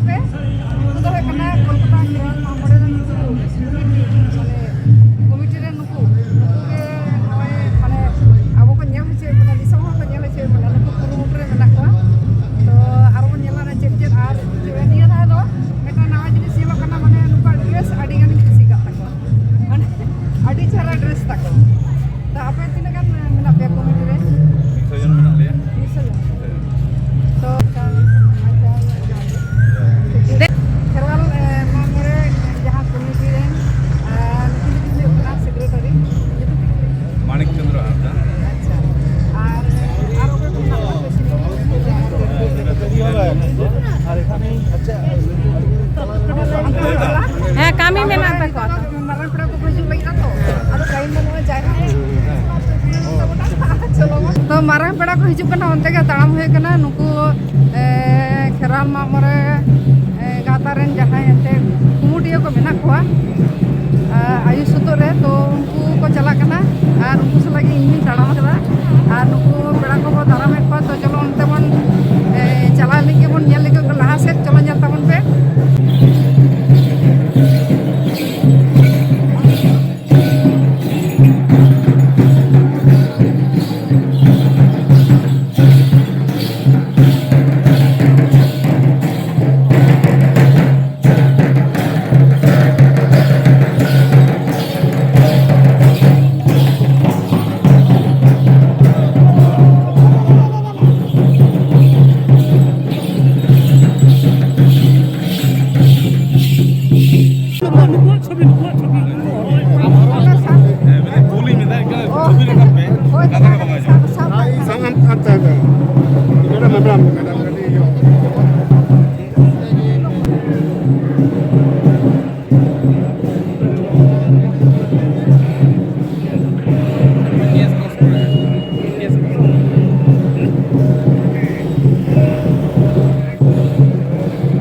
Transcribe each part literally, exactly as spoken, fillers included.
ᱯᱮ, ᱩᱱᱠᱩ ᱫᱚ ᱦᱩᱭᱩᱜ ᱠᱟᱱᱟ ᱠᱳᱞᱠᱟᱛᱟ ᱠᱷᱮᱨᱣᱟᱞ ᱢᱟᱜ ᱢᱚᱬᱮ ᱨᱮᱱ ᱩᱱᱠᱩ ᱠᱚᱢᱤᱴᱤ, ᱢᱟᱱᱮ ᱠᱚᱢᱤᱴᱤ ᱨᱮᱱ ᱱᱩᱠᱩ, ᱱᱩᱠᱩ ᱜᱮ ᱱᱚᱜᱼᱚᱭ ᱢᱟᱱᱮ ᱟᱵᱚ ᱠᱚ ᱧᱮᱞ ᱦᱚᱪᱚᱭᱮᱫ ᱵᱚᱱᱟ, ᱫᱤᱥᱚᱢ ᱦᱚᱲ ᱠᱚ ᱧᱮᱞ ᱦᱚᱪᱚᱭᱮᱫ ᱵᱚᱱᱟ, ᱱᱩᱠᱩ ᱠᱩᱨᱩᱢᱩᱴᱩ ᱨᱮ ᱢᱮᱱᱟᱜ ᱠᱚᱣᱟ᱾ ᱛᱚ ᱟᱨᱚ ᱵᱚᱱ ᱧᱮᱞᱟ ᱪᱮᱫ ᱪᱮᱫ, ᱟᱨ ᱱᱤᱭᱟᱹ ᱫᱷᱟᱣ ᱫᱚ ᱢᱤᱫᱴᱟᱝ ᱱᱟᱣᱟ ᱡᱤᱱᱤᱥ ᱧᱮᱞᱚᱜ ᱠᱟᱱᱟ, ᱢᱟᱱᱮ ᱱᱩᱠᱩᱣᱟᱜ ᱰᱨᱮᱥ ᱟᱹᱰᱤ ᱜᱟᱱᱤᱧ ᱠᱩᱥᱤ ᱠᱟᱜ ᱛᱟᱠᱚᱣᱟ, ᱢᱟᱱᱮ ᱟᱹᱰᱤ ᱪᱮᱦᱨᱟ ᱰᱨᱮᱥ ᱛᱟᱠᱚ᱾ ᱛᱚ ᱟᱯᱮ ᱛᱤᱱᱟᱹᱜ ᱜᱟᱱ ᱢᱮᱱᱟᱜ ᱯᱮᱭᱟ ᱠᱚᱢᱤᱴᱤ ᱨᱮ? ᱢᱤᱫ ᱥᱚ ᱡᱚᱱ ᱢᱮᱱᱟᱜ ᱞᱮᱭᱟ᱾ ᱢᱤᱫ ᱥᱚ ᱡᱚᱱ᱾ ᱛᱚ ᱟᱪᱪᱷᱟ, ᱟᱪᱪᱷᱟ, ᱠᱷᱮᱨᱣᱟᱞ, ᱮ, ᱢᱟᱜ ᱢᱚᱬᱮ ᱡᱟᱦᱟᱸ ᱠᱚᱢᱤᱴᱤ ᱨᱮᱱ, ᱮ, ᱱᱩᱠᱤᱱ ᱫᱚᱠᱤᱱ ᱦᱩᱭᱩᱜ ᱠᱟᱱᱟ ᱥᱮᱠᱨᱮᱴᱟᱨᱤ, ᱧᱩᱛᱩᱢ ᱪᱮᱫ ᱠᱤᱱ ᱞᱟᱹᱭᱟ? ᱢᱟᱱᱤᱠ ᱪᱚᱸᱫᱽᱨᱚ ᱦᱟᱸᱥᱫᱟ᱾ ᱟᱪᱪᱷᱟ, ᱟᱨ, ᱟᱨ ᱚᱠᱚᱭ ᱠᱚ ᱢᱮᱱᱟᱜ ᱠᱚᱣᱟ ᱯᱮᱥᱤᱰᱮᱱᱴ? ᱦᱮᱸ, ᱠᱟᱹᱢᱤ ᱢᱮᱱᱟᱜ ᱛᱟᱠᱚᱣᱟ ᱛᱚ᱾ ᱢᱟᱨᱟᱝ ᱯᱮᱲᱟ ᱠᱚᱠᱚ ᱦᱤᱡᱩᱜ ᱞᱟᱹᱜᱤᱫ ᱛᱚ, ᱟᱫᱚ ᱴᱟᱭᱤᱢ ᱵᱟᱹᱱᱩᱜᱼᱟ, ᱡᱟᱭᱦᱳᱠ᱾ ᱪᱚᱞᱚ ᱢᱟ᱾ ᱛᱚ ᱢᱟᱨᱟᱝ ᱯᱮᱲᱟ ᱠᱚ ᱦᱤᱡᱩᱜ ᱠᱟᱱᱟ, ᱚᱱᱛᱮ ᱜᱮ ᱛᱟᱲᱟᱢ ᱦᱩᱭ ᱠᱟᱱᱟ᱾ ᱱᱩᱠᱩ, ᱮ, ᱠᱷᱮᱨᱣᱟᱞ ᱢᱟᱜ ᱢᱚᱬᱮ, ᱮ, ᱜᱟᱶᱛᱟ ᱨᱮᱱ ᱡᱟᱦᱟᱸᱭ ᱮᱱᱛᱮ ᱠᱩᱢᱩᱴᱤᱭᱟᱹ ᱠᱚ ᱢᱮᱱᱟᱜ ᱠᱚᱣᱟ, ᱮ, ᱟᱭᱩ ᱥᱩᱛᱩᱜ ᱨᱮ, ᱛᱚ ᱩᱱᱠᱩ ᱠᱚ ᱪᱟᱞᱟᱜ ᱠᱟᱱᱟ ᱟᱨ ᱩᱱᱠᱩ ᱥᱟᱞᱟᱜ ᱜᱮ ᱤᱧ ᱦᱚᱸᱧ ᱛᱟᱲᱟᱢ ᱠᱟᱫᱟ᱾ ᱟᱨ ᱱᱩᱠᱩ ᱯᱮᱲᱟ ᱠᱚᱠᱚ ᱫᱟᱨᱟᱢᱮᱫ ᱠᱚᱣᱟ, ᱛᱚ ᱪᱚᱞᱚ ᱚᱱᱛᱮ ᱵᱚᱱ, ᱮ, ᱪᱟᱞᱟᱣ ᱞᱟᱹᱜᱤᱫ ᱵᱚᱱ ᱧᱮᱞ ᱞᱮᱜᱮ ᱞᱟᱦᱟ ᱥᱮᱫ, ᱪᱚᱞᱚ ᱧᱮᱞ ᱛᱟᱵᱚᱱ ᱯᱮ᱾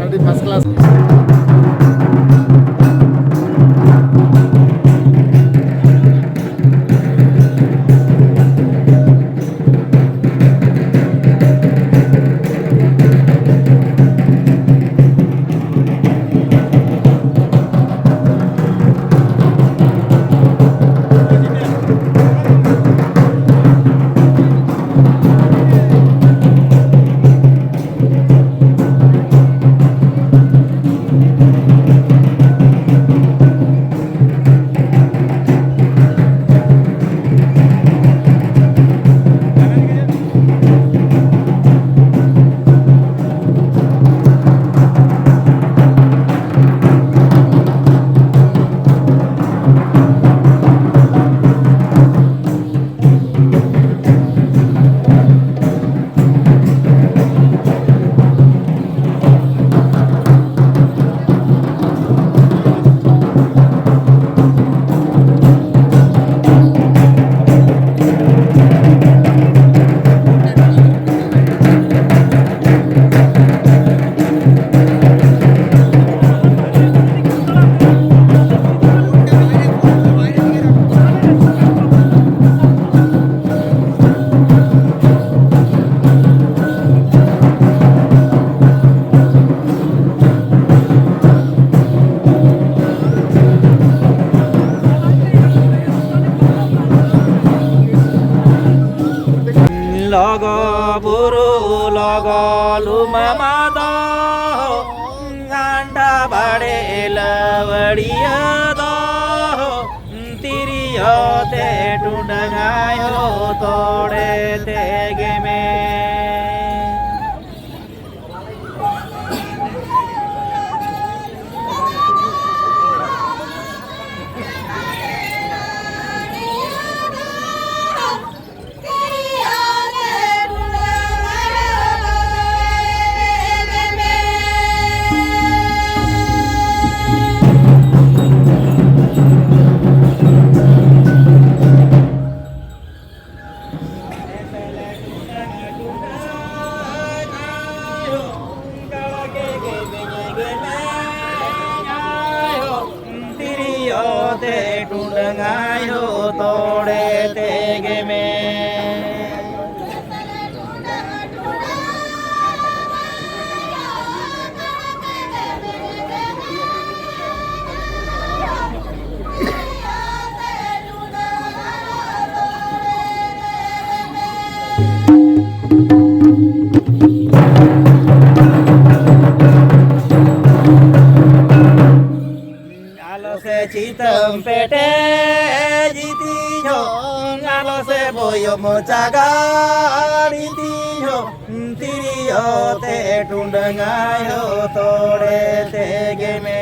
ᱟᱹᱰᱤ first class᱾ ᱛᱚᱲᱮ ᱛᱮᱜᱮ ᱢᱮ᱾ ᱛᱤᱨᱭᱳ ᱛᱮ ᱴᱩᱰᱟᱹᱝ ᱟᱭᱳ ᱛᱚᱲᱮ ᱛᱮᱜᱮ ᱢᱮ᱾ ᱟᱞᱚ ᱥᱮ ᱪᱤᱛᱟᱹᱢ ᱯᱮᱴᱮᱡ ᱤᱫᱤᱧ ᱦᱚᱸ, ᱟᱞᱚ ᱥᱮ ᱵᱚᱭᱚᱢ ᱪᱟᱜᱟᱲ ᱤᱫᱤᱧ ᱦᱚᱸ, ᱛᱤᱨᱭᱳ ᱛᱮ ᱴᱩᱰᱟᱹᱝ ᱟᱭᱳ ᱛᱚᱲᱮ ᱛᱮᱜᱮ ᱢᱮ᱾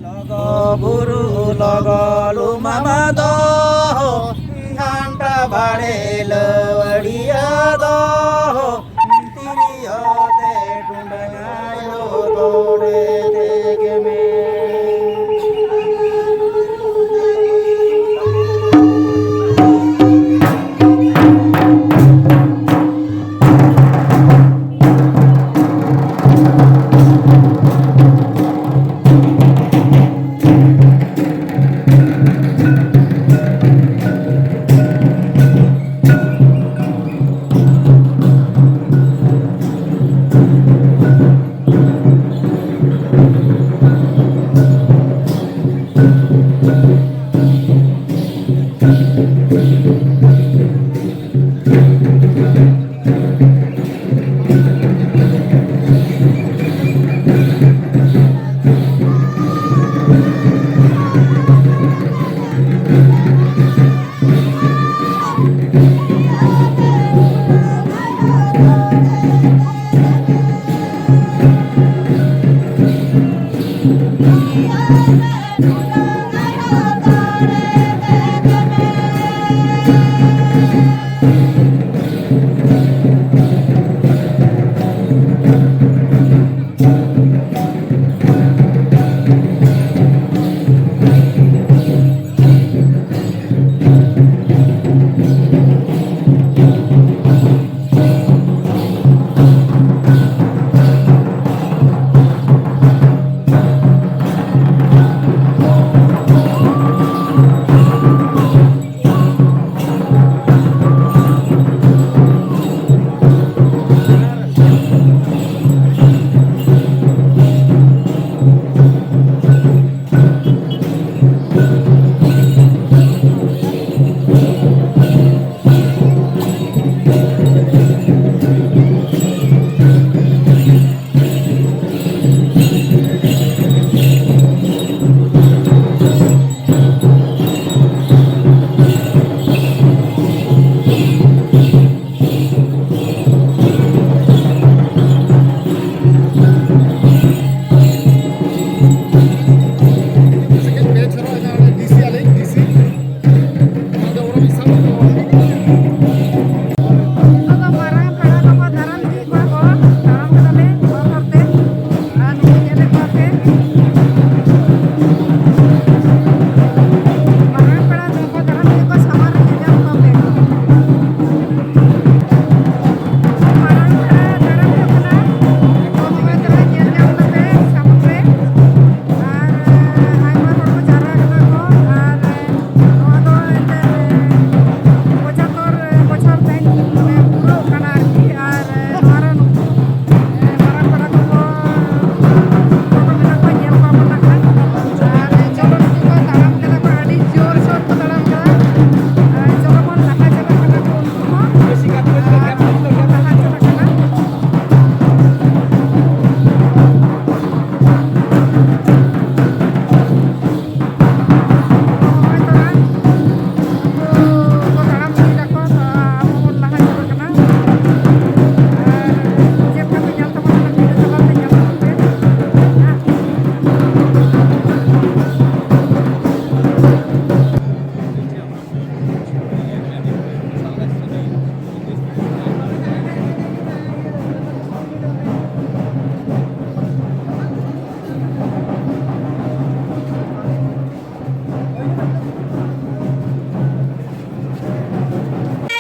ᱞᱚᱜᱚ ᱵᱩᱨᱩ ᱞᱚᱜᱚ ᱞᱩᱢᱟᱢᱟ ᱫᱚ, ᱜᱷᱟᱱᱴᱟ ᱵᱟᱲᱮ ᱞᱟᱹᱣᱲᱤᱭᱟᱹ ᱫᱚ, ᱛᱤᱨᱭᱳ ᱛᱮ ᱴᱩᱰᱟᱹᱝ ᱟᱭᱳ ᱛᱚᱲᱮ ᱛᱮᱜᱮ ᱢᱮ᱾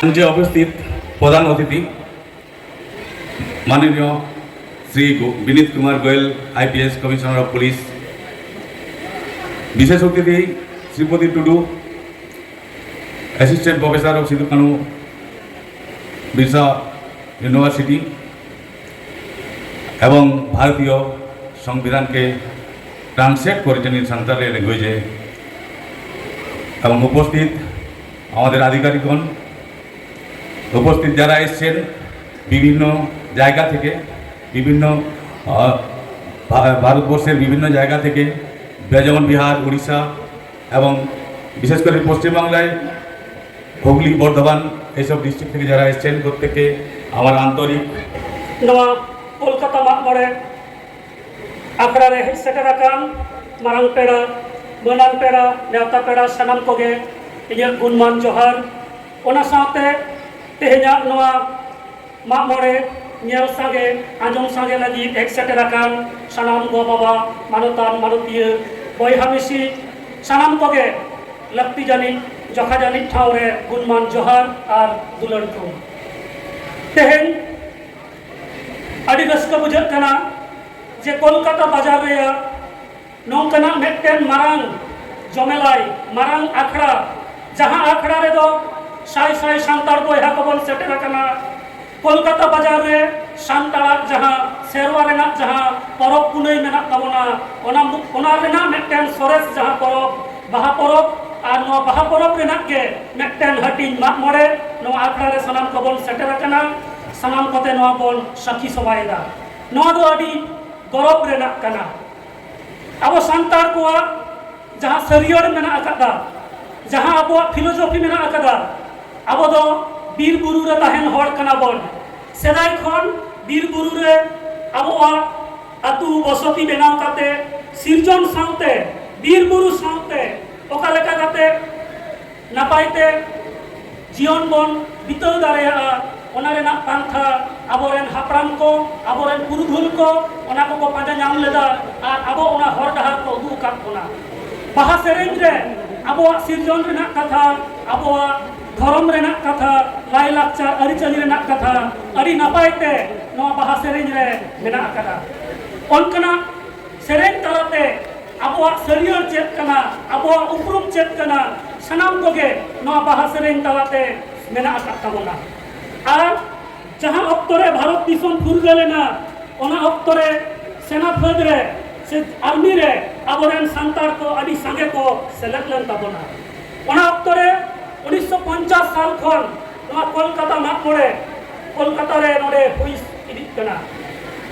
মঞ্চে উপস্থিত প্রধান অতিথি মাননীয় শ্রী গো- Vineet Kumar Goyal, IPS, commissioner of police, বিশেষ অতিথি Sripati Tudu, assistant professor of Sidhu Kanu Birsa university, এবং ভারতীয় সংবিধানকে ট্রান্সলেট করেছেন ইন সান্তালি ল্যাঙ্গুয়েজে। এবং উপস্থিত আমাদের আধিকারিকগণ, উপস্থিত যারা এসছেন বিভিন্ন জায়গা থেকে, বিভিন্ন আহ, ভা- ভারতবর্ষের বিভিন্ন জায়গা থেকে, যেমন বিহার, উড়িষ্যা এবং বিশেষ করে পশ্চিমবাংলায় হুগলি, বর্ধমান, এইসব ডিস্ট্রিক্ট থেকে যারা এসছেন, প্রত্যেককে আমার আন্তরিক ᱱᱚᱣᱟ ᱠᱳᱞᱠᱟᱛᱟ ᱢᱟᱜ ᱢᱚᱬᱮ ᱟᱠᱷᱲᱟ ᱨᱮ ᱦᱮᱡ ᱥᱮᱴᱮᱨ ᱟᱠᱟᱱ ᱢᱟᱨᱟᱝ ᱯᱮᱲᱟ, ᱢᱟᱹᱱᱟᱱ ᱯᱮᱲᱟ, ᱱᱮᱣᱛᱟ ᱯᱮᱲᱟ ᱥᱟᱱᱟᱢ ᱠᱚᱜᱮ ᱤᱧᱟᱹᱜ ᱜᱩᱱᱢᱟᱱ ᱡᱚᱦᱟᱨ᱾ ᱚᱱᱟ ᱥᱟᱶᱛᱮ ᱛᱮᱦᱮᱧᱟᱜ ᱱᱚᱣᱟ ᱢᱟᱜ ᱢᱚᱬᱮ ᱧᱮᱞ ᱥᱟᱸᱜᱮ, ᱟᱸᱡᱚᱢ ᱥᱟᱸᱜᱮ ᱞᱟᱹᱜᱤᱫ ᱦᱮᱡ ᱥᱮᱴᱮᱨ ᱟᱠᱟᱱ ᱥᱟᱱᱟᱢ ᱜᱚ ᱵᱟᱵᱟ, ᱢᱟᱱᱚᱛᱟᱱ ᱢᱟᱱᱚᱛᱤᱭᱟᱹ, ᱵᱚᱭᱦᱟ ᱢᱤᱥᱤ, ᱥᱟᱱᱟᱢ ᱠᱚᱜᱮ ᱞᱟᱹᱠᱛᱤ ᱡᱟᱹᱱᱤᱡ ᱡᱚᱠᱷᱟ ᱡᱟᱹᱱᱤᱡ ᱴᱷᱟᱶ ᱨᱮ ᱜᱩᱱᱢᱟᱱ ᱡᱚᱦᱟᱨ ᱟᱨ ᱫᱩᱞᱟᱹᱲ ᱛᱷᱩᱢ᱾ ᱛᱮᱦᱮᱧ ᱟᱹᱰᱤ ᱨᱟᱹᱥᱠᱟᱹ ᱵᱩᱡᱷᱟᱹᱜ ᱠᱟᱱᱟ ᱡᱮ ᱠᱳᱞᱠᱟᱛᱟ ᱵᱟᱡᱟᱨ ᱨᱮᱭᱟᱜ ᱱᱚᱝᱠᱟᱱᱟᱜ ᱢᱤᱫᱴᱮᱱ ᱢᱟᱨᱟᱝ ᱡᱚᱢᱮᱞᱟᱭ, ᱢᱟᱨᱟᱝ ᱟᱠᱷᱲᱟ, ᱡᱟᱦᱟᱸ ᱟᱠᱷᱲᱟ ᱨᱮᱫᱚ ᱥᱟᱭ ᱥᱟᱭ ᱥᱟᱱᱛᱟᱲ ᱵᱚᱭᱦᱟ ᱠᱚᱵᱚᱱ ᱥᱮᱴᱮᱨ ᱟᱠᱟᱱᱟ᱾ ᱠᱳᱞᱠᱟᱛᱟ ᱵᱟᱡᱟᱨ ᱨᱮ ᱥᱟᱱᱛᱟᱲᱟᱜ ᱡᱟᱦᱟᱸ ᱥᱮᱨᱣᱟ ᱨᱮᱱᱟᱜ ᱡᱟᱦᱟᱸ ᱯᱚᱨᱚᱵᱽ ᱯᱩᱱᱟᱹᱭ ᱢᱮᱱᱟᱜ ᱛᱟᱵᱚᱱᱟ, ᱚᱱᱟ ᱢᱩ- ᱚᱱᱟ ᱨᱮᱱᱟᱜ ᱢᱤᱫᱴᱮᱱ ᱥᱚᱨᱮᱥ ᱡᱟᱦᱟᱸ ᱯᱚᱨᱚᱵᱽ, ᱵᱟᱦᱟ ᱯᱚᱨᱚᱵᱽ, ᱟᱨ ᱱᱚᱣᱟ ᱵᱟᱦᱟ ᱯᱚᱨᱚᱵᱽ ᱨᱮᱱᱟᱜ ᱜᱮ ᱢᱤᱫᱴᱮᱱ ᱦᱟᱹᱴᱤᱧ ᱢᱟᱜ ᱢᱚᱬᱮ᱾ ᱱᱚᱣᱟ ᱟᱠᱷᱲᱟ ᱨᱮ ᱥᱟᱱᱟᱢ ᱠᱚᱵᱚᱱ ᱥᱮᱴᱮᱨ ᱟᱠᱟᱱᱟ, ᱥᱟᱱᱟᱢ ᱠᱚᱛᱮ ᱱᱚᱣᱟ ᱵᱚᱱ ᱥᱟᱹᱠᱷᱤ ᱥᱚᱵᱷᱟᱭᱮᱫᱟ᱾ ᱱᱚᱣᱟ ᱫᱚ ᱟᱹᱰᱤ ᱜᱚᱨᱚᱵᱽ ᱨᱮᱱᱟᱜ ᱠᱟᱱᱟ᱾ ᱟᱵᱚ ᱥᱟᱱᱛᱟᱲ ᱠᱚᱣᱟᱜ ᱡᱟᱦᱟᱸ ᱥᱟᱹᱨᱤᱭᱟᱹᱲ ᱢᱮᱱᱟᱜ ᱟᱠᱟᱫᱟ, ᱡᱟᱦᱟᱸ ᱟᱵᱚᱣᱟᱜ ᱯᱷᱤᱞᱳᱡᱚᱯᱷᱤ ᱢᱮᱱᱟᱜ ᱟᱠᱟᱫᱟ, ᱟᱵᱚ ᱫᱚ ᱵᱤᱨ ᱵᱩᱨᱩ ᱨᱮ ᱛᱟᱦᱮᱱ ᱦᱚᱲ ᱠᱟᱱᱟ ᱵᱚᱱ᱾ ᱥᱮᱫᱟᱭ ᱠᱷᱚᱱ ᱵᱤᱨ ᱵᱩᱨᱩ ᱨᱮ ᱟᱵᱚᱣᱟᱜ ᱟᱹᱛᱩ ᱵᱚᱥᱚᱛᱤ ᱵᱮᱱᱟᱣ ᱠᱟᱛᱮ, ᱥᱤᱨᱡᱚᱱ ᱥᱟᱶᱛᱮ, ᱵᱤᱨ ᱵᱩᱨᱩ ᱥᱟᱶᱛᱮ ᱚᱠᱟ ᱞᱮᱠᱟ ᱠᱟᱛᱮ ᱱᱟᱯᱟᱭ ᱛᱮ ᱡᱤᱭᱚᱱ ᱵᱚᱱ ᱵᱤᱛᱟᱹᱣ ᱫᱟᱲᱮᱭᱟᱜᱼᱟ, ᱚᱱᱟ ᱨᱮᱱᱟᱜ ᱯᱟᱱᱛᱷᱟ ᱟᱵᱚᱨᱮᱱ ᱦᱟᱯᱲᱟᱢ ᱠᱚ, ᱟᱵᱚᱨᱮᱱ ᱯᱩᱨᱩᱫᱷᱩᱞ ᱠᱚ ᱚᱱᱟ ᱠᱚᱠᱚ ᱯᱟᱸᱡᱟ ᱧᱟᱢ ᱞᱮᱫᱟ ᱟᱨ ᱟᱵᱚ ᱚᱱᱟ ᱦᱚᱨ ᱰᱟᱦᱟᱨ ᱠᱚ ᱩᱫᱩᱜ ᱟᱠᱟᱫ ᱵᱚᱱᱟ᱾ ᱵᱟᱦᱟ ᱥᱮᱨᱮᱧ ᱨᱮ ᱟᱵᱚᱣᱟᱜ ᱥᱤᱨᱡᱚᱱ ᱨᱮᱱᱟᱜ ᱠᱟᱛᱷᱟ, ᱟᱵᱚᱣᱟᱜ ᱫᱷᱚᱨᱚᱢ ᱨᱮᱱᱟᱜ ᱠᱟᱛᱷᱟ, ᱞᱟᱭᱼᱞᱟᱠᱪᱟᱨ, ᱟᱹᱨᱤᱪᱟᱹᱞᱤ ᱨᱮᱱᱟᱜ ᱠᱟᱛᱷᱟ ᱟᱹᱰᱤ ᱱᱟᱯᱟᱭ ᱛᱮ ᱱᱚᱣᱟ ᱵᱟᱦᱟ ᱥᱮᱨᱮᱧ ᱨᱮ ᱢᱮᱱᱟᱜ ᱟᱠᱟᱫᱟ᱾ ᱚᱱᱠᱟᱱᱟᱜ ᱥᱮᱨᱮᱧ ᱛᱟᱞᱟᱛᱮ ᱟᱵᱚᱣᱟᱜ ᱥᱟᱹᱨᱭᱟᱹᱲ ᱪᱮᱫ ᱠᱟᱱᱟ, ᱟᱵᱚᱣᱟᱜ ᱩᱯᱨᱩᱢ ᱪᱮᱫ ᱠᱟᱱᱟ, ᱥᱟᱱᱟᱢ ᱠᱚᱜᱮ ᱱᱚᱣᱟ ᱵᱟᱦᱟ ᱥᱮᱨᱮᱧ ᱛᱟᱞᱟᱛᱮ ᱢᱮᱱᱟᱜ ᱟᱠᱟᱫ ᱛᱟᱵᱚᱱᱟ᱾ ᱟᱨ ᱡᱟᱦᱟᱸ ᱚᱠᱛᱚ ᱨᱮ ᱵᱷᱟᱨᱚᱛ ᱫᱤᱥᱚᱢ ᱯᱷᱩᱨᱜᱟᱹᱞ ᱮᱱᱟ, ᱚᱱᱟ ᱚᱠᱛᱚ ᱨᱮ ᱥᱮᱱᱟ ᱯᱷᱟᱹᱫᱽ ᱨᱮ ᱥᱮ ᱟᱨᱢᱤ ᱨᱮ ᱟᱵᱚᱨᱮᱱ ᱥᱟᱱᱛᱟᱲ ᱠᱚ ᱟᱹᱰᱤ ᱥᱟᱸᱜᱮ ᱠᱚ ᱥᱮᱞᱮᱫ ᱞᱮᱱ ᱛᱟᱵᱚᱱᱟ᱾ ᱚᱱᱟ ᱚᱠᱛᱚ ᱨᱮ ᱩᱱᱤᱥᱥᱚ ᱯᱚᱧᱪᱟᱥ ᱥᱟᱞ ᱠᱷᱚᱱ ᱱᱚᱣᱟ ᱠᱳᱞᱠᱟᱛᱟ ᱢᱟᱜ ᱢᱚᱬᱮ ᱠᱳᱞᱠᱟᱛᱟ ᱨᱮ ᱱᱚᱰᱮ ᱦᱩᱭ ᱤᱫᱤᱜ ᱠᱟᱱᱟ᱾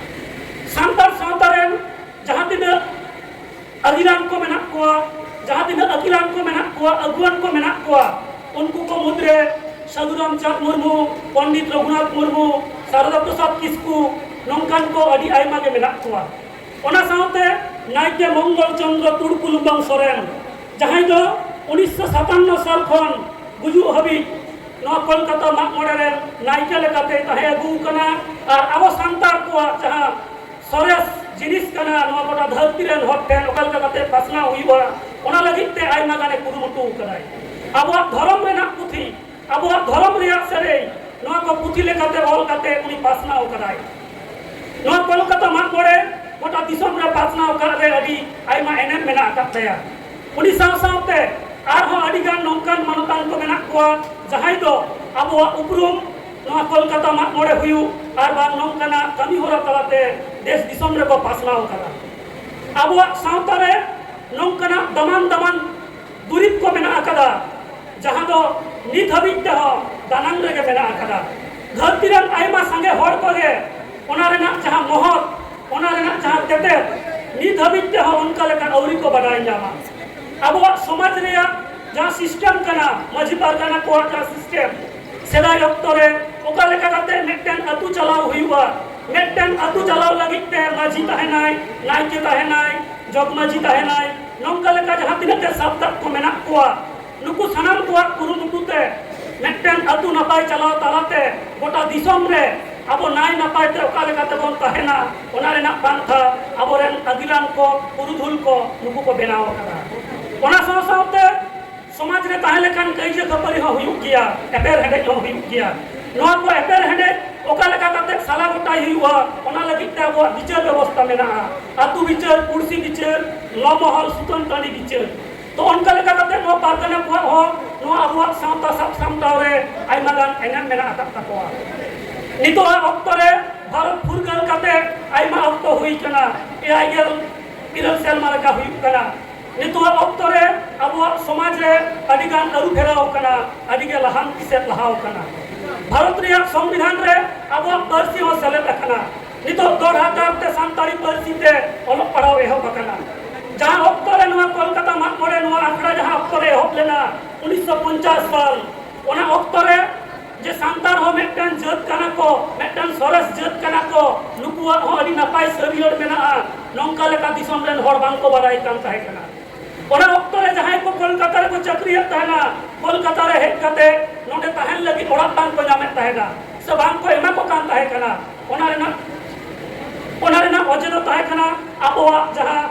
ᱥᱟᱱᱛᱟᱲ ᱥᱟᱶᱛᱟ ᱨᱮᱱ ᱡᱟᱦᱟᱸ ᱛᱤᱱᱟᱹᱜ ᱟᱹᱜᱤᱞᱟᱱ ᱠᱚ ᱢᱮᱱᱟᱜ ᱠᱚᱣᱟ, ᱡᱟᱦᱟᱸ ᱛᱤᱱᱟᱹᱜ ᱟᱹᱜᱤᱞᱟᱱ ᱠᱚ ᱢᱮᱱᱟᱜ ᱠᱚᱣᱟ, ᱟᱹᱜᱩᱣᱟᱱ ᱠᱚ ᱢᱮᱱᱟᱜ ᱠᱚᱣᱟ, ᱩᱱᱠᱩ ᱠᱚ ᱢᱩᱫᱽᱨᱮ ᱥᱟᱹᱫᱷᱩ ᱨᱟᱢᱪᱟᱸᱫᱽ ᱢᱩᱨᱢᱩ, ᱯᱚᱱᱰᱤᱛ ᱨᱚᱜᱷᱩᱱᱟᱛᱷ ᱢᱩᱨᱢᱩ, ᱥᱟᱨᱚᱫᱟ ᱯᱨᱚᱥᱟᱫᱽ ᱠᱤᱥᱠᱩ, ᱱᱚᱝᱠᱟᱱ ᱠᱚ ᱟᱹᱰᱤ ᱟᱭᱢᱟ ᱜᱮ ᱢᱮᱱᱟᱜ ᱠᱚᱣᱟ᱾ ᱚᱱᱟ ᱥᱟᱶᱛᱮ ᱱᱟᱭᱠᱮ ᱢᱚᱝᱜᱚᱞ ᱪᱚᱸᱫᱽᱨᱚ ᱛᱩᱲᱠᱩ ᱞᱩᱢᱵᱟᱝ ᱥᱚᱨᱮᱱ, ᱡᱟᱦᱟᱸᱭ ᱫᱚ ᱩᱱᱤᱥᱥᱚ ᱥᱟᱛᱟᱱᱱᱚ ᱥᱟᱞ ᱠᱷᱚᱱ ᱜᱩᱡᱩᱜ ᱦᱟᱹᱵᱤᱡ ᱱᱚᱣᱟ ᱠᱳᱞᱠᱟᱛᱟ ᱢᱟᱜ ᱢᱚᱬᱮ ᱨᱮᱱ ᱱᱟᱭᱠᱮ ᱞᱮᱠᱟᱛᱮ ᱛᱟᱦᱮᱸ ᱟᱹᱜᱩ ᱟᱠᱟᱱᱟ᱾ ᱟᱨ ᱟᱵᱚ ᱥᱟᱱᱛᱟᱲ ᱠᱚᱣᱟᱜ ᱡᱟᱦᱟᱸ ᱥᱚᱨᱮᱥ ᱡᱤᱱᱤᱥ ᱠᱟᱱᱟ, ᱱᱚᱣᱟ ᱜᱚᱴᱟ ᱫᱷᱟᱹᱨᱛᱤ ᱨᱮᱱ ᱦᱚᱲ ᱴᱷᱮᱱ ᱚᱠᱟ ᱞᱮᱠᱟ ᱠᱟᱛᱮ ᱯᱟᱥᱱᱟᱣ ᱦᱩᱭᱩᱜᱼᱟ, ᱚᱱᱟ ᱞᱟᱹᱜᱤᱫ ᱛᱮ ᱟᱭᱢᱟ ᱜᱟᱱᱮ ᱠᱩᱨᱩᱢᱩᱴᱩ ᱟᱠᱟᱫᱟᱭ᱾ ᱟᱵᱚᱣᱟᱜ ᱫᱷᱚᱨᱚᱢ ᱨᱮᱱᱟᱜ ᱯᱩᱛᱷᱤ, ᱟᱵᱚᱣᱟᱜ ᱫᱷᱚᱨᱚᱢ ᱨᱮᱭᱟᱜ ᱥᱮᱨᱮᱧ, ᱱᱚᱣᱟ ᱠᱚ ᱯᱩᱛᱷᱤ ᱞᱮᱠᱟᱛᱮ ᱚᱞ ᱠᱟᱛᱮ ᱩᱱᱤ ᱯᱟᱥᱱᱟᱣ ᱟᱠᱟᱫᱟᱭ᱾ ᱱᱚᱣᱟ ᱠᱳᱞᱠᱟᱛᱟ ᱢᱟᱜ ᱢᱚᱬᱮ ᱜᱚᱴᱟ ᱫᱤᱥᱚᱢ ᱨᱮ ᱯᱟᱥᱱᱟᱣ ᱟᱠᱟᱫ ᱨᱮ ᱟᱹᱰᱤ ᱟᱭᱢᱟ ᱮᱱᱮᱢ ᱢᱮᱱᱟᱜ ᱟᱠᱟᱫ ᱛᱟᱭᱟ᱾ ᱩᱱᱤ ᱥᱟᱶ ᱥᱟᱶᱛᱮ ᱟᱨᱦᱚᱸ ᱟᱹᱰᱤ ᱜᱟᱱ ᱱᱚᱝᱠᱟᱱ ᱢᱟᱱᱚᱛᱟᱱ ᱠᱚ ᱢᱮᱱᱟᱜ ᱠᱚᱣᱟ, ᱡᱟᱦᱟᱸᱭ ᱫᱚ ᱟᱵᱚᱣᱟᱜ ᱩᱯᱨᱩᱢ ᱱᱚᱣᱟ ᱠᱳᱞᱠᱟᱛᱟ ᱢᱟᱜ ᱢᱚᱬᱮ ᱦᱩᱭᱩᱜ ᱟᱨ ᱵᱟᱝ ᱱᱚᱝᱠᱟᱱᱟᱜ ᱠᱟᱹᱢᱤ ᱦᱚᱨᱟ ᱛᱟᱞᱟᱛᱮ ᱫᱮᱥ ᱫᱤᱥᱚᱢ ᱨᱮᱠᱚ ᱯᱟᱥᱱᱟᱣ ᱟᱠᱟᱫᱟ᱾ ᱟᱵᱚᱣᱟᱜ ᱥᱟᱶᱛᱟ ᱨᱮ ᱱᱚᱝᱠᱟᱱᱟᱜ ᱫᱟᱢᱟᱱ ᱫᱟᱢᱟᱱ ᱫᱩᱨᱤᱵᱽ ᱠᱚ ᱢᱮᱱᱟᱜ ᱟᱠᱟᱫᱟ, ᱡᱟᱦᱟᱸ ᱫᱚ ᱱᱤᱛ ᱦᱟᱹᱵᱤᱡ ᱛᱮᱦᱚᱸ ᱫᱟᱱᱟᱝ ᱨᱮᱜᱮ ᱢᱮᱱᱟᱜ ᱟᱠᱟᱫᱟ᱾ ᱫᱷᱟᱹᱨᱛᱤ ᱨᱮᱱ ᱟᱭᱢᱟ ᱥᱟᱸᱜᱮ ᱦᱚᱲ ᱠᱚᱜᱮ ᱚᱱᱟ ᱨᱮᱱᱟᱜ ᱡᱟᱦᱟᱸ ᱢᱚᱦᱚᱛ, ᱚᱱᱟ ᱨᱮᱱᱟᱜ ᱡᱟᱦᱟᱸ ᱛᱮᱛᱮᱫ, ᱱᱤᱛ ᱦᱟᱹᱵᱤᱡ ᱛᱮᱦᱚᱸ ᱚᱱᱠᱟ ᱞᱮᱠᱟ ᱟᱹᱣᱨᱤ ᱠᱚ ᱵᱟᱰᱟᱭ ᱧᱟᱢᱟ᱾ ᱟᱵᱚᱣᱟᱜ ᱥᱚᱢᱟᱡᱽ ᱨᱮᱭᱟᱜ ᱡᱟᱦᱟᱸ ᱥᱤᱥᱴᱮᱢ ᱠᱟᱱᱟ, ᱢᱟᱹᱡᱷᱤ ᱯᱟᱨᱜᱟᱱᱟ ᱠᱚᱣᱟᱜ ᱡᱟᱦᱟᱸ ᱥᱤᱥᱴᱮᱢ, ᱥᱮᱫᱟᱭ ᱚᱠᱛᱚ ᱨᱮ ᱚᱠᱟ ᱞᱮᱠᱟ ᱠᱟᱛᱮ ᱢᱤᱫᱴᱮᱱ ᱟᱹᱛᱩ ᱪᱟᱞᱟᱣ ᱦᱩᱭᱩᱜᱼᱟ, ᱢᱤᱫᱴᱮᱱ ᱟᱹᱛᱩ ᱪᱟᱞᱟᱣ ᱞᱟᱹᱜᱤᱫ ᱛᱮ ᱢᱟᱹᱡᱷᱤ ᱛᱟᱦᱮᱱᱟᱭ, ᱱᱟᱭᱠᱮ ᱛᱟᱦᱮᱱᱟᱭ, ᱡᱚᱜᱽ ᱢᱟᱹᱡᱷᱤ ᱛᱟᱦᱮᱱᱟᱭ, ᱱᱚᱝᱠᱟ ᱞᱮᱠᱟ ᱡᱟᱦᱟᱸ ᱛᱤᱱᱟᱹᱜ ᱜᱮ ᱥᱟᱵ ᱠᱟᱜ ᱠᱚ ᱢᱮᱱᱟᱜ ᱠᱚᱣᱟ, ᱱᱩᱠᱩ ᱥᱟᱱᱟᱢ ᱠᱚᱣᱟᱜ ᱠᱩᱨᱩᱢᱩᱴᱩ ᱛᱮ ᱢᱤᱫᱴᱮᱱ ᱟᱹᱛᱩ ᱱᱟᱯᱟᱭ ᱪᱟᱞᱟᱣ ᱛᱟᱞᱟᱛᱮ ᱜᱚᱴᱟ ᱫᱤᱥᱚᱢ ᱨᱮ ᱟᱵᱚ ᱱᱟᱭ ᱱᱟᱯᱟᱭ ᱛᱮ ᱚᱠᱟ ᱞᱮᱠᱟ ᱛᱮᱵᱚᱱ ᱛᱟᱦᱮᱱᱟ, ᱚᱱᱟ ᱨᱮᱱᱟᱜ ᱯᱟᱱᱛᱷᱟ ᱟᱵᱚᱨᱮᱱ ᱟᱹᱜᱤᱞᱟᱱ ᱠᱚ, ᱯᱩᱨᱩᱫᱷᱩᱞ ᱠᱚ, ᱱᱩᱠᱩ ᱠᱚ ᱵᱮᱱᱟᱣ ᱟᱠᱟᱫᱟ᱾ ᱚᱱᱟ ᱥᱟᱶ ᱥᱟᱶᱛᱮ ᱥᱚᱢᱟᱡᱽ ᱨᱮ ᱛᱟᱦᱮᱸ ᱞᱮᱠᱷᱟᱱ ᱠᱟᱹᱭᱡᱟᱹ ᱠᱷᱟᱹᱯᱟᱹᱨᱤ ᱦᱚᱸ ᱦᱩᱭᱩᱜ ᱜᱮᱭᱟ, ᱮᱯᱮᱨ ᱦᱮᱸᱰᱮᱡ ᱦᱚᱸ ᱦᱩᱭᱩᱜ ᱜᱮᱭᱟ᱾ ᱱᱚᱣᱟ ᱠᱚ ᱮᱯᱮᱨ ᱦᱮᱸᱰᱮᱡ ᱚᱠᱟ ᱞᱮᱠᱟ ᱠᱟᱛᱮ ᱥᱟᱞᱟ ᱜᱚᱴᱟᱭ ᱦᱩᱭᱩᱜᱼᱟ, ᱚᱱᱟ ᱞᱟᱹᱜᱤᱫ ᱛᱮ ᱟᱵᱚᱣᱟᱜ ᱵᱤᱪᱟᱹᱨ ᱵᱮᱵᱚᱥᱛᱷᱟ ᱢᱮᱱᱟᱜᱼᱟ, ᱟᱹᱛᱩ ᱵᱤᱪᱟᱹᱨ, ᱯᱩᱲᱥᱤ ᱵᱤᱪᱟᱹᱨ, ᱞᱚ ᱢᱚᱦᱚᱞ, ᱥᱩᱛᱟᱹᱱ ᱴᱟᱺᱰᱤ ᱵᱤᱪᱟᱹᱨ᱾ ᱛᱚ, ᱚᱱᱠᱟ ᱞᱮᱠᱟ ᱠᱟᱛᱮ ᱱᱚᱣᱟ ᱯᱟᱨᱜᱟᱱᱟ ᱠᱚᱣᱟᱜ ᱦᱚᱸ ᱱᱚᱣᱟ ᱟᱵᱚᱣᱟᱜ ᱥᱟᱶᱛᱟ ᱥᱟᱵ ᱥᱟᱢᱴᱟᱣ ᱨᱮ ᱟᱭᱢᱟ ᱜᱟᱱ ᱮᱱᱮᱢ ᱢᱮᱱᱟᱜ ᱟᱠᱟᱫ ᱛᱟᱠᱚᱣᱟ᱾ ᱱᱤᱛᱚᱜᱟᱜ ᱚᱠᱛᱚ ᱨᱮ ᱵᱷᱟᱨᱚᱛ ᱯᱷᱩᱨᱜᱟᱹᱞ ᱠᱟᱛᱮ ᱟᱭᱢᱟ ᱚᱠᱛᱚ ᱦᱩᱭ ᱠᱟᱱᱟ, ᱮᱭᱟᱭ ᱜᱮᱞ ᱤᱨᱟᱹᱞ ᱥᱮᱨᱢᱟ ᱞᱮᱠᱟ ᱦᱩᱭᱩᱜ ᱠᱟᱱᱟ᱾ ᱱᱤᱛᱚᱜᱟᱜ ᱚᱠᱛᱚ ᱨᱮ ᱟᱵᱚᱣᱟᱜ ᱥᱚᱢᱟᱡᱽ ᱨᱮ ᱟᱹᱰᱤ ᱜᱟᱱ ᱟᱹᱨᱩ ᱯᱷᱮᱨᱟᱣ ᱟᱠᱟᱱᱟ, ᱟᱹᱰᱤ ᱜᱮ ᱞᱟᱦᱟᱱᱛᱤ ᱥᱮᱫ ᱞᱟᱦᱟᱣ ᱟᱠᱟᱱᱟ᱾ ᱵᱷᱟᱨᱚᱛ ᱨᱮᱭᱟᱜ ᱥᱚᱝᱵᱤᱫᱷᱟᱱ ᱨᱮ ᱟᱵᱚᱣᱟᱜ ᱯᱟᱹᱨᱥᱤ ᱦᱚᱸ ᱥᱮᱞᱮᱫ ᱟᱠᱟᱱᱟ᱾ ᱱᱤᱛᱚᱜ ᱫᱚᱲᱦᱟ ᱠᱟᱨᱛᱮ ᱥᱟᱱᱛᱟᱲᱤ ᱯᱟᱹᱨᱥᱤ ᱛᱮ ᱚᱞᱚᱜ ᱯᱟᱲᱦᱟᱣ ᱮᱦᱚᱵ ᱟᱠᱟᱱᱟ᱾ ᱡᱟᱦᱟᱸ ᱚᱠᱛᱚ ᱨᱮ ᱱᱚᱣᱟ ᱠᱳᱞᱠᱟᱛᱟ ᱢᱟᱜ ᱢᱚᱬᱮ ᱱᱚᱣᱟ ᱟᱠᱷᱲᱟ ᱡᱟᱦᱟᱸ ᱚᱠᱛᱚ ᱨᱮ ᱮᱦᱚᱵ ᱞᱮᱱᱟ, ᱩᱱᱤᱥᱥᱚ ᱯᱚᱧᱪᱟᱥ ᱥᱟᱞ, ᱚᱱᱟ ᱚᱠᱛᱚ ᱨᱮ ᱡᱮ ᱥᱟᱱᱛᱟᱲ ᱦᱚᱸ ᱢᱤᱫᱴᱟᱝ ᱡᱟᱹᱛ ᱠᱟᱱᱟ ᱠᱚ, ᱢᱤᱫᱴᱟᱝ ᱥᱚᱨᱮᱥ ᱡᱟᱹᱛ ᱠᱟᱱᱟ ᱠᱚ, ᱱᱩᱠᱩᱣᱟᱜ ᱦᱚᱸ ᱟᱹᱰᱤ ᱱᱟᱯᱟᱭ ᱥᱟᱹᱨᱭᱟᱹᱲ ᱢᱮᱱᱟᱜᱼᱟ, ᱱᱚᱝᱠᱟ ᱞᱮᱠᱟ ᱫᱤᱥᱚᱢ ᱨᱮᱱ ᱦᱚᱲ ᱵᱟᱝ ᱠᱚ ᱵᱟᱰᱟᱭ ᱠᱟᱱ ᱛᱟᱦᱮᱸ ᱠᱟᱱᱟ᱾ ᱚᱱᱟ ᱚᱠᱛᱚ ᱨᱮ ᱡᱟᱦᱟᱸᱭ ᱠᱚ ᱠᱳᱞᱠᱟᱛᱟ ᱨᱮᱠᱚ ᱪᱟᱹᱠᱨᱤᱭᱮᱫ ᱛᱟᱦᱮᱱᱟ, ᱠᱳᱞᱠᱟᱛᱟ ᱨᱮ ᱦᱮᱡ ᱠᱟᱛᱮ ᱱᱚᱰᱮ ᱛᱟᱦᱮᱱ ᱞᱟᱹᱜᱤᱫ ᱚᱲᱟᱜ ᱵᱟᱝ ᱠᱚ ᱧᱟᱢᱮᱫ ᱛᱟᱦᱮᱱᱟ ᱥᱮ ᱵᱟᱝ ᱠᱚ ᱮᱢᱟ ᱠᱚ ᱠᱟᱱ ᱛᱟᱦᱮᱸ ᱠᱟᱱᱟ᱾ ᱚᱱᱟ ᱨᱮᱱᱟᱜ, ᱚᱱᱟ ᱨᱮᱱᱟᱜ ᱚᱡᱮ ᱫᱚ ᱛᱟᱦᱮᱸ ᱠᱟᱱᱟ ᱟᱵᱚᱣᱟᱜ ᱡᱟᱦᱟᱸ